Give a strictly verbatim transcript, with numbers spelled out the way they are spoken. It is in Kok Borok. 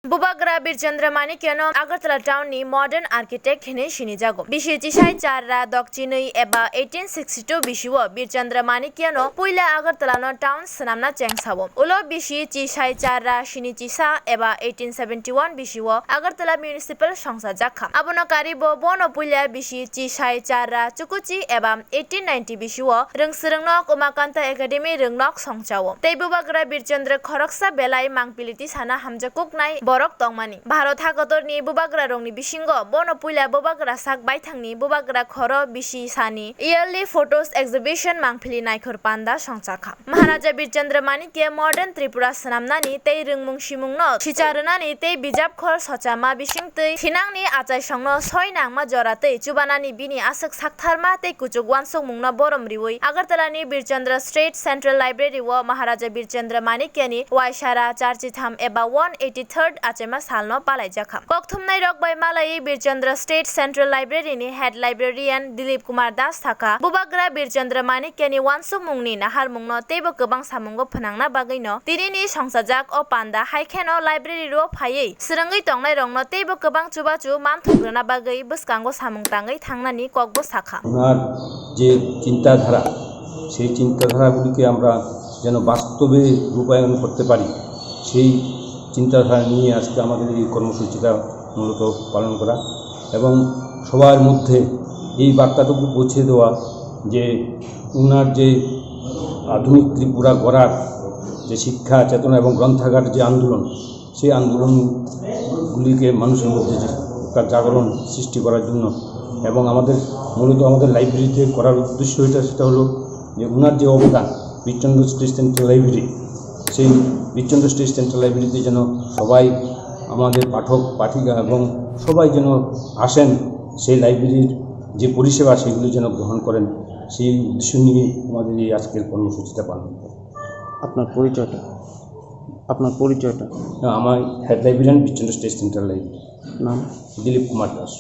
Bubagra Birchandra Manikyano Agartala town ni modern architect hinwi sinijago. Bisi chisai char ra dokchinwi eba eighteen sixty-two bisio Birchandra Manikyano puila Agartala no town swnamna chengsao. Ulo bisi chisai char ra sini chisa eba eighteen seventy-one bisio Agartala municipal songsa jakha. Abono karibo bono puila bisi chisai char ra chukuchi eba eighteen ninety bisio rwngswrwngno Umakanta Academy rwngnok songchao. Tei Bubagra Birchandra khoroksa belai mangpili tisana hamjakuknai borok tongmani. Bharat hakotorni bubagrarokni bisingo bono puila bubagra sak baithangni bubagra khoro bisi sani yearly photos exhibition mangpili naikhor panda songchakha. Maharaja Birchandra Manikya modern Tripura swnamnani tei rwngmung simungno sicha rwnani tei bijap khor sochama bisingtwi thinangni achaisongno soi nangma jora tei chubanani bini aswk saktharma tei kuchuk uansukmungno borom riwi Agartala ni Birchandra State Central Library o Maharaja Birchandra Manikyani Waisara charchitham eba one eighty-third achaima salno palaijakha. Kokthumnai rok bai malaiwi Birchandra State Central Library ni Head Librarian Dilip Kumar Das sakha, Bubagra Birchandra Manikyani uansukmungni naharmungno teibo kwbang samungo phwnangna bagwino tinini songsajak o panda hai kheno library o phaiwi swrwngwi tongnairokno teibo kwbang chubachu manthok rwna bagwi bwskango samung tangwi thangnani kokbo sakha. ওনার যে চিন্তাধারা, সেই চিন্তাধারাগুলিকে আমরা যেন বাস্তবে রূপায়ণ করতে পারি, সেই চিন্তাধারা নিয়ে আজকে আমাদের এই কর্মসূচিটা মূলত পালন করা এবং সবার মধ্যে এই বার্তাটুকু পৌঁছে দেওয়া যে ওনার যে আধুনিক ত্রিপুরা গড়ার যে শিক্ষা চেতনা এবং গ্রন্থাগার যে আন্দোলন, সেই আন্দোলনগুলিকে মানুষের মধ্যে যে একটা জাগরণ সৃষ্টি করার জন্য এবং আমাদের মূলত আমাদের লাইব্রেরিতে করার উদ্দেশ্য এটা সেটা হলো যে ওনার যে অবদান, বীরচন্দ্র স্টেট সেন্ট্রাল লাইব্রেরি, সেই বীরচন্দ্র স্টেট সেন্ট্রাল লাইব্রেরিতে যেন সবাই আমাদের পাঠক পাঠিকা এবং সবাই যেন আসেন, সেই লাইব্রেরির যে পরিষেবা সেগুলি যেন গ্রহণ করেন, সেই উদ্দেশ্য নিয়ে আমাদের এই আজকের কর্মসূচিটা পালন করা। আপনার পরিচয়টা, আপনার পরিচয়টা? না, আমার head librarian Birchandra state central library. নাম? দিলীপ কুমার দাস।